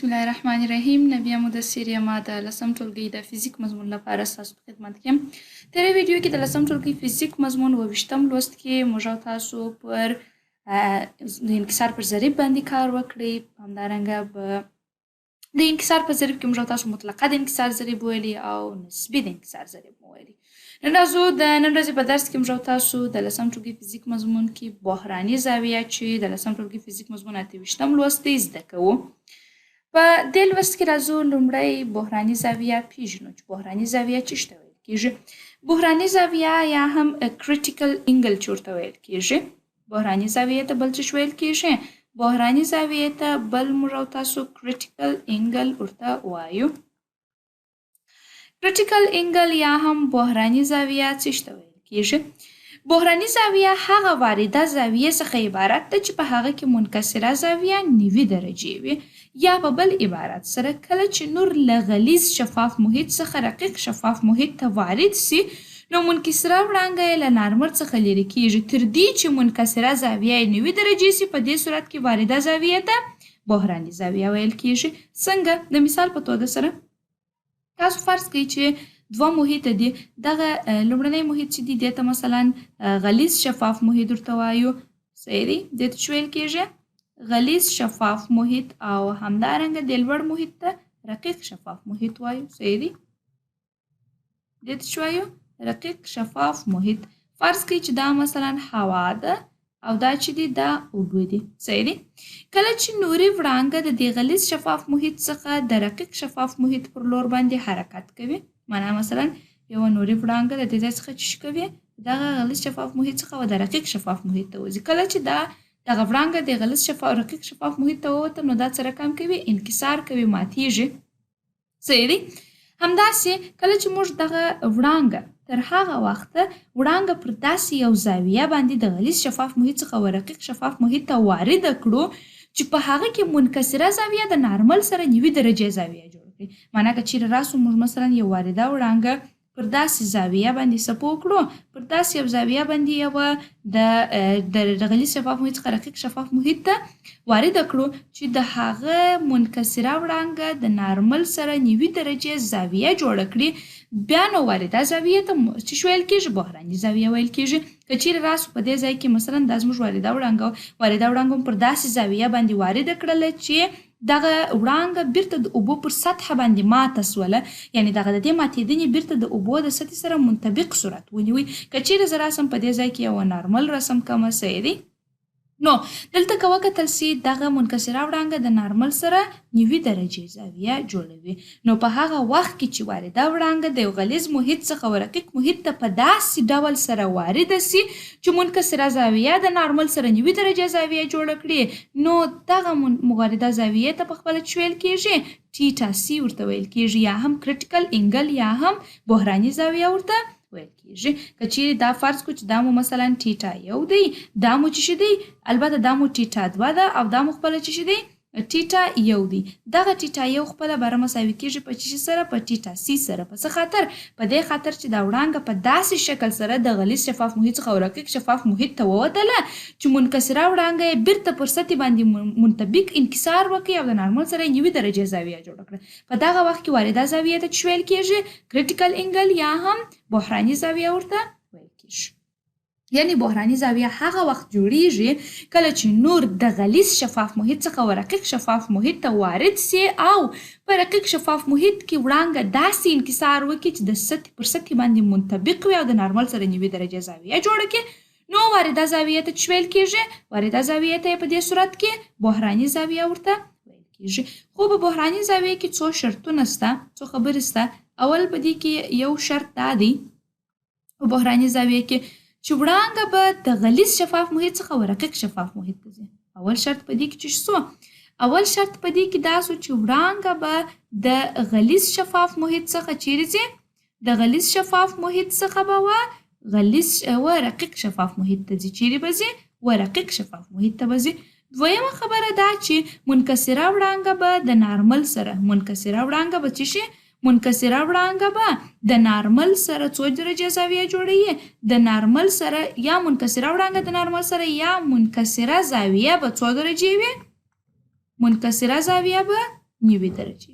الله الرحمن الرحیم. نبیه مدثر یم. د لسم ټولګي د فزیک مضمون لپاره ستاسو په خدمت کې یم. تېره ویډیو کې د لسم ټولګي فزیک مضمون 27م لوست کې موږ او تاسو پر د انکسار پر ضریب باندې کار وکړئ. همدارنګه به د انکسار په ضریب کې موږ او تاسو مطلقه د انکسار ضریب ویلي او نسبي د انکسار ضریب مو ویلي. نن راځو د نن ورځې په درس کې موږ او تاسو د لسم ټولګي فزیک مضمون کې بحراني زاویه، چې د لسم ټولګي فزیک مضمون 28م لوست دی، زده کوو. په دې لوست کې راځو لومړی بحراني زاویه پیژنو چې بحراني زاویه څه ته ویل کیږي. بحراني زاویه یا هم critical angle چې ورته ویل کیږي. بحراني زاویې ته بل څه ویل کیږي؟ بحراني زاویې ته بل موږ او تاسو critical angle ورته وایو. critical angle یا هم بحراني زاویه څه ته ویل کیږي؟ بحراني زاویه هغه وارده زاویې څخه عبارت ده چې په هغه کې منکسره زاویه 90 درجې وي، یا په بل عبارت سره کله چې نور له غلیظ شفاف محیط څخه رقیق شفاف محیط ته وارد سي، نو منکسره وړانګه یې له نارمل څخه لیرې کیږي تر دې چې منکسره زاویه یې 90 درجې سي. په دې صورت کې وارده زاویې ته بحراني زاویه ویل کیږي. څنګه؟ د مثال په توګه سره تاسو فرض کړئ چې دوه محیط دي. دغه لومړنی محیط چې دی، دې ته مثلا غلیظ شفاف محیط ورته وایو. صحیح دی؟ دې ته څه ویل کیږي؟ غلیظ شفاف محیط. او همدارنګه د لوړ محیط ته رقیق شفاف محیط وایو. صحیح دی؟ دې ته څه وایو؟ رقیق شفاف محیط. فرض کړئ چې دا مثلا هوا ده او دا چې دی دا اوبه دي. صحیح دی؟ کله چې نوري وړانګه د دې غلیظ شفاف محیط څخه د رقیق شفاف محیط پر لور باندې حرکت کوي، معنا مثلا یوه نوري وړانګه د دې ځای څخه چې کوي، دغه غلیظ شفاف محیط څخه و د رقیق شفاف محیط ته وځي. کله چې دا دغه وړانګه د غلیظ شفاف رقیق شفاف محیط ته ووته، نو دا څه رقم کوي؟ انکسار کوي، ماتیږي. صحیح دی؟ همداسې کله چې موږ دغه وړانګه تر هغه وخته وړانګه پر داسې یو زاویه باندې د غلیظ شفاف محیط څخه و رقیق شفاف محیط ته وارده کړو چې په هغه کې منکسره زاویه د نارمل سره 90 درجې زاویه جوړه کړي، معنا که چیرې راسو موږ مثلا یو وارده وړانګه پر داسې زاویه باندې سپو کړو، پر داسې یو زاویه باندې یوه د غلیظ شفاف محیط څخه رقیق شفاف محیط ته وارده کړو چې د هغه منکسره وړانګه د نارمل سره 90 درجې زاویه جوړه کړي، بیا نو وارده زاویې ته څه ویل کیږي؟ بحراني زاویه ویل کیږي. که چیرې راسو په دې ځای کې مثلا دا زموږ وارده وړانګه، وارده وړانګه پر داسې زاویه باندې وارده کړله چې دغه وړانګه بیرته د اوبو پر سطحه باندې ماته سوله، یعنې دغه د دې ماتېدنې بیرته د اوبو د سطحې سره منطبق صورت ونیوي. که چیرې زه راسم په دې ځای کې یوه نارمل رسم کوم، صحیح دی؟ نو دلته که وکتل سي دغه منکسره وړانګه د نارمل سره 90 درجې زاویه جوړوي. نو په هغه وخت کې چې وارده وړانګه د یو غلیظ محیط څخه و رقیق محیط ته په داسې ډول سره وارده سي چې منکسره زاویه د نارمل سره 90 درجې زاویه جوړه کړي، نو دغه وارده زاویې ته په خپله څه ویل کیږي؟ theta C ورته ویل کیږي، یا هم critical angle یا هم بحراني زاویه ورته ویل کیږي. که چیرې دا فرض کړو چې دا مو مثلا تیټا 1 دی، دا مو څه شی دی؟ البته دا مو تیټا 2 ده او دا مو خپله څه شی دی؟ تیټا 1 دی. دغه تیټا 1 خپله بره مساوي کیږي په څه شي سره؟ په theta C سره. په څه خاطر؟ په دې خاطر چې دا وړانګه په داسې شکل سره د غلیظ شفاف محیط څخه رقیق شفاف محیط ته ووتله چې منکسره وړانګه یې بیرته پر سطحې باندې منطبق انکسار وکړي او د نارمل سره یې 90 درجې زاویه جوړه کړه. په دغه وخت کې وارده زاویې ته څه ویل کیږي؟ critical angle یا هم بحراني زاویه ورته ویل کیږي. یعنی بحراني زاویه هغه وخت جوړیږي کله چې نور د غلیظ شفاف محیط څخه و رقیق شفاف محیط ته وارد سي او په رقیق شفاف محیط کې وړانګه داسې انکسار وکړي چې د سطحې پر سطحې باندې منطبق وي او د نارمل سره 90 درجې زاویه جوړه کړي، نو وارده زاویې ته څه ویل کیږي؟ وارده زاویې ته په دې صورت کې بحراني زاویه ورته ویل کیږي. خو په بحراني زاویې کې څو شرطونه سته، څو خبرې سته. اول په دې کې یو شرط دا دی په بحراني زاویې کې چې وړانګه به د غلیظ شفاف محیط څخه و رقیق شفاف محیط ته ځي. اول شرط په دې کې چې سو، اول شرط په دې کې دا سو چې وړانګه به د غلیظ شفاف محیط څخه چیرې ځي؟ د غلیظ شفاف محیط څخه به و غلیظ و رقیق شفاف محیط ته ځي. چیرې به ځي؟ و رقیق شفاف محیط ته به ځي. دویمه خبره دا چې منکسره وړانګه به د نارمل سره، منکسره وړانګه به څه شي؟ منکسره وړانګه به د نارمل سره څو درجې زاویه جوړوي؟ د نارمل سره یا منکسره وړانګه د نارمل سره یا منکسره زاویه به څو درجې وي؟ منکسره زاویه به 90 درجې.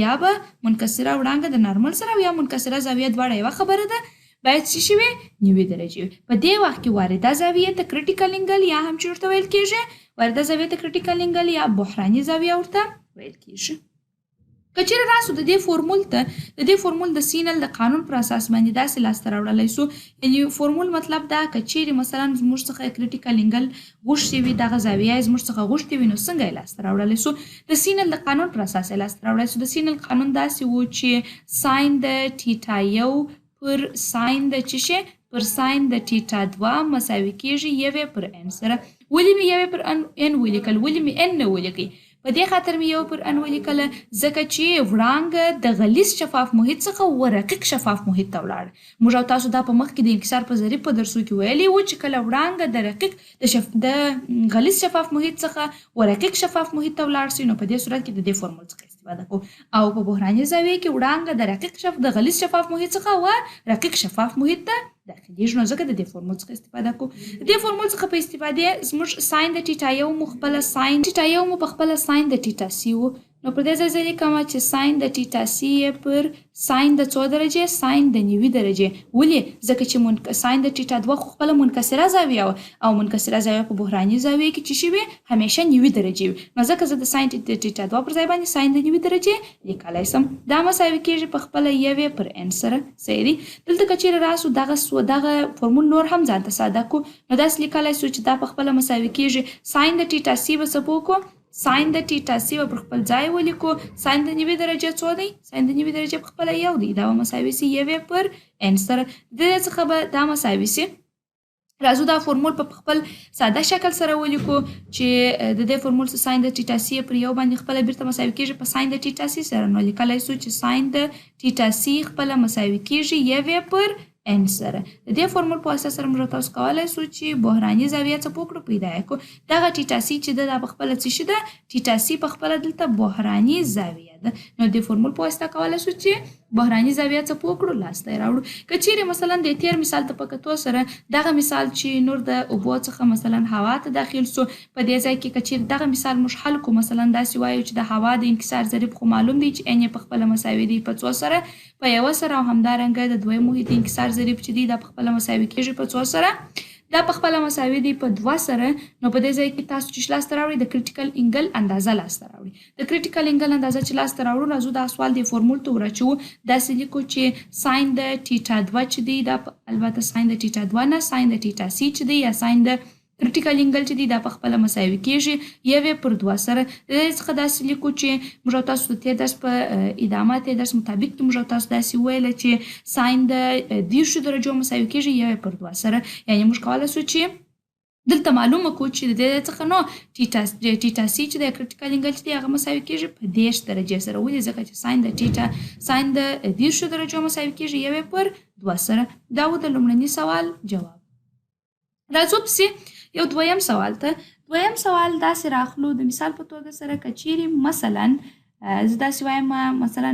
یا به منکسره وړانګه د نارمل سره او یا منکسره زاویه دواړه یوه خبره ده، باید څه شي وي؟ 90 درجې وي. په دې وخت کې وارده زاویه ته critical angle یا هم چې ورته ویل کېږي، وارده زاویه ته critical angle یا بحراني زاویه ورته ویل کېږي. که چېرې راسو د دې فورمول ته، د دې فورمول د سینل د قانون پر اساس باندې داسې لاسته راوړلی سو، یعنی فورمول مطلب دا که چېرې مثلا زموږ څخه critical angle غوښتې وي، دغه زاویه یې زموږ څخه غوښتې وي، نو څنګه یې لاسته راوړلی سو؟ د سینل د قانون پر اساس یې لاسته راوړلی سو. د سینل قانون داسې و چې sine د theta یو پر sine د څه شي؟ پر sine د theta دوه مساوي کېږي یوې پر n سره. ولې مې یوې پر n ولیکل؟ ولې مې n نه ولیکئ؟ په دې خاطر مې یو پر n ولیکله ځکه چې وړانګه د غلیظ شفاف محیط څخه و رقیق شفاف محیط ته ولاړه. موږ او تاسو دا په مخ کې د انکسار په ضریب په درسو کې ویلي وو چې کله وړانګه د رقیق د شف د غلیظ شفاف محیط څخه و رقیق شفاف محیط ته ولاړ سي، نو په دې صورت کې د دې فورمول څخه استفاده کوو. او په بحراني زاویه کې وړانګه د رقیق شف د غلیظ شفاف محیط څخه و رقیق شفاف محیط ته داخليږي، نو ځکه د دې فورمول څخه استفاده کوو. د دې فورمول څخه په استفادې زموږ sine د theta یو مو خپله sine theta یو مو په خپله sine د theta c و، نو پر دې ځای زه لیکم چې sine د theta c یې پر sine د څو درجې؟ sine د 90 درجې. ولې؟ ځکه چې sine د theta دوه خو خپله منکسره زاویه وه او منکسره زاویه په بحراني زاویه کې چې شي وي همیشه 90 درجې وي، نو ځکه زه د sine د theta دوه پر ځای باندې sine د 90 درجې لیکلی سم. دا مساوي کېږي په خپله یوې پر n سره. صحیح دی. دلته که چېرې راسو دغه سو دغه فورمول نور هم ځان ته ساده کو، نو داسې لیکلی سو چې دا په خپله مساوي کېږي sine د theta c به څه پوه کو؟ sine د theta c به پر خپل ځای ولیکو. sine د 90 درجه څو دی؟ sine د 90 درجه په خپله یو دی، دا به مساوي سي یوې پر n سره. د دې څخه به دا مساوي سي. راځو دا فورمول په خپل ساده شکل سره ولیکو چې د دې فورمول څخه sine د theta c پر یو باندې خپله بیرته مساوي کېږي په sine د theta c سره، نو لیکلی سو چې sine د theta c خپله مساوي کېږي یوې پر n سره. د دې فورمول په واسطه سره موږ تاسو کولای سو چې بحراني زاویه څه پوه کړو، پیدا یې کړو. دغه theta c چې ده دا په خپله څه شي ده؟ theta c په خپله دلته بحراني زاویه ده، نو د فورمول په واسطه کولای سو چې بحراني زاویه څه پوه کړو، لاسته یې راوړو. که چیرې مثلا د تیر مثال ته په کتو سره دغه مثال چې نور د اوبو څخه مثلا هوا ته داخل سو، په دې ځای کې که چیرې دغه مثال موږ حل کړو، مثلا داسې وایو چې د هوا د انکسار ضریب خو معلوم دی چې n یې په خپله مساوي دی په څو سره؟ په یوه سره، او همدارنګه د دویم محیط د انکسار ضریب چې دی دا په خپله مساوي کېږي په څو سره؟ دا په خپله مساوي دی په دوه سره. نو په دې ځای کې تاسو چې لاسته راوړئ د critical angle اندازه لاسته راوړئ. د critical angle اندازه چې لاسته راوړو، راځو دا سوال د فورمول ته وراچوو. داسې لیکو چې sine د theta دوه چې دی دا البته sine د theta دوه نه، sine د theta c چې دی یا sine د critical angle چې دی دا په خپله مساوي کېږي یوې پر دوه سره. د دې څخه داسې لیکو چې موږ او تاسو د تېر درس په ادامه تېر درس مطابق کې موږ او تاسو داسې وویله چې sine د 30 درجو مساوي کېږي یوې پر دوه سره، یعنې موږ کولی سو چې دلته معلومه کړو چې د دې څخه نو theta c چې دی critical angle چې دی هغه مساوي کېږي په 30 درجې سره. ولې؟ ځکه چې sine د theta sine د 30 درجو مساوي کېږي یوې پر دوه سره. دا و د لومړني سوال جواب. راځو پسې یو دویم سوال ته. دویم سوال داسې راخلو د مثال په توګه سره که چیرې مثلا زه داسې وایم مثلا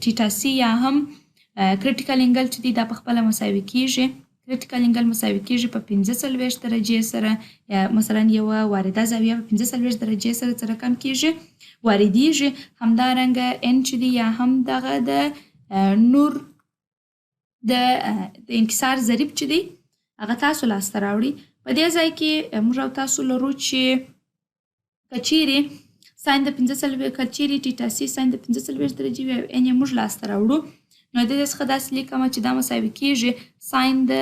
theta c یا هم critical angle چې دی دا په خپله مساوي کېږي، critical angle مساوي کېږي په 45 درجې سره، یا مثلا یوه وارده زاویه په 45 درجې سره څه رقم کېږي؟ واردېږي. همدارنګه n چې دی یا هم دغه د نور د انکسار ضریب چې دی هغه تاسو لاسته راوړي. په دې ځای کې موږ او تاسو لرو چې که چیرې sine د 45 که چیرې theta c sine د 45 درجې وي او n یې موږ لاسته راوړو، نو د دې څخه داسې لیکم چې دا مساوي کېږي sine د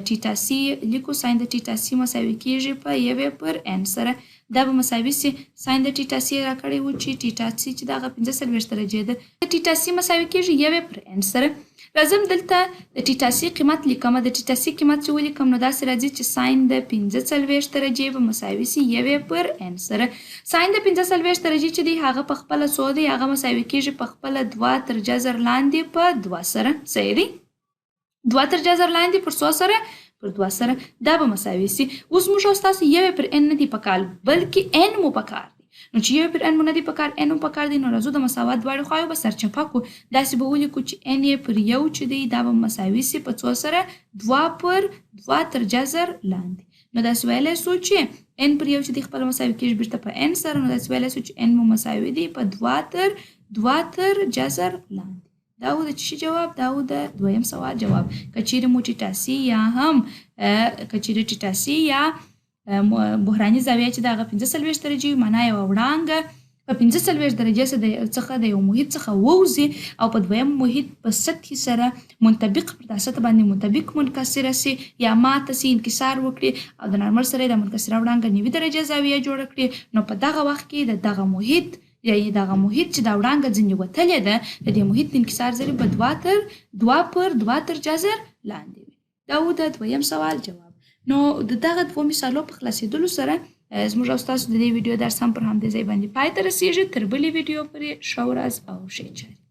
theta c لیکو، sine د theta c مساوي کېږي په یوې پر n سره. دا به مساوي سي sine د theta c راکړی و چې theta c چې دغه 45 درجې ده، theta c مساوي کېږي یوې پر n سره. راځم دلته د theta c قیمت لیکم. د theta c قیمت چې ولیکم نو داسې راځي چې sine د 45 درجې به مساوي سي یوې پر n سره. sine د 45 درجې چې دی هغه په خپله څو دی؟ هغه مساوي کېږي په خپله دوه تر جذر لاندې په دوه سره. صحیح دی؟ دوه تر جذر لاندې پر څو سره؟ پر دوه سره. دا به مساوي سي. اوس موږ او ستاسو یوې پر n نه دی پکار، بلکې n مو پکار دی. نو چې یوې پر n مو نه دی پکار، n مو پکار دی، نو راځو د مساوات دواړې خواوې به سرچپه کړو. داسې به ولیکو چې n یې پر یو چې دی دا به مساوي سي په څو سره؟ دوه پر دوه تر جذر لاندې. نو داسې ویلی سو چې n پر 1 چې دی خپله مساوي کېږي بیرته په n سره، نو داسې ویلی شو چې n مو مساوي دی په 2 تر جذر لاندې. دا و د څه جواب؟ دا و د دویم سوال جواب. که چیرې مو ټیټا سي یا هم که چیرې ټیټا سي یا بحراني زاویه چې د هغه 45 درجې وي، معنا یوه وړانګه په 45 درجې څخه د یو محیط څخه ووځي او په دویم محیط په سطحې سره منطبق پر دا سطح باندې منطبق منکسره سي یا ماته سي، انکسار وکړي او د نارمل سره د منکسره وړانګه 90 درجه زاویه جوړه کړي، نو په دغه وخت کې د دغه محیط یعنی دغه محیط چې دا وړانګه ځینې وتلې ده د دې محیط د انکسار ضریب به 2 پر 2 تر جذر لاندې وي. دا و د دویم سوال جواب. نو د دغه دوو مثالو په خلاصېدلو سره زموږ او ستاسو د دې ویډیو درس هم پر همدې ځای باندې پای ته رسېږي. تر بلې ویډیو پورې ښه ورځ او ښې چارې.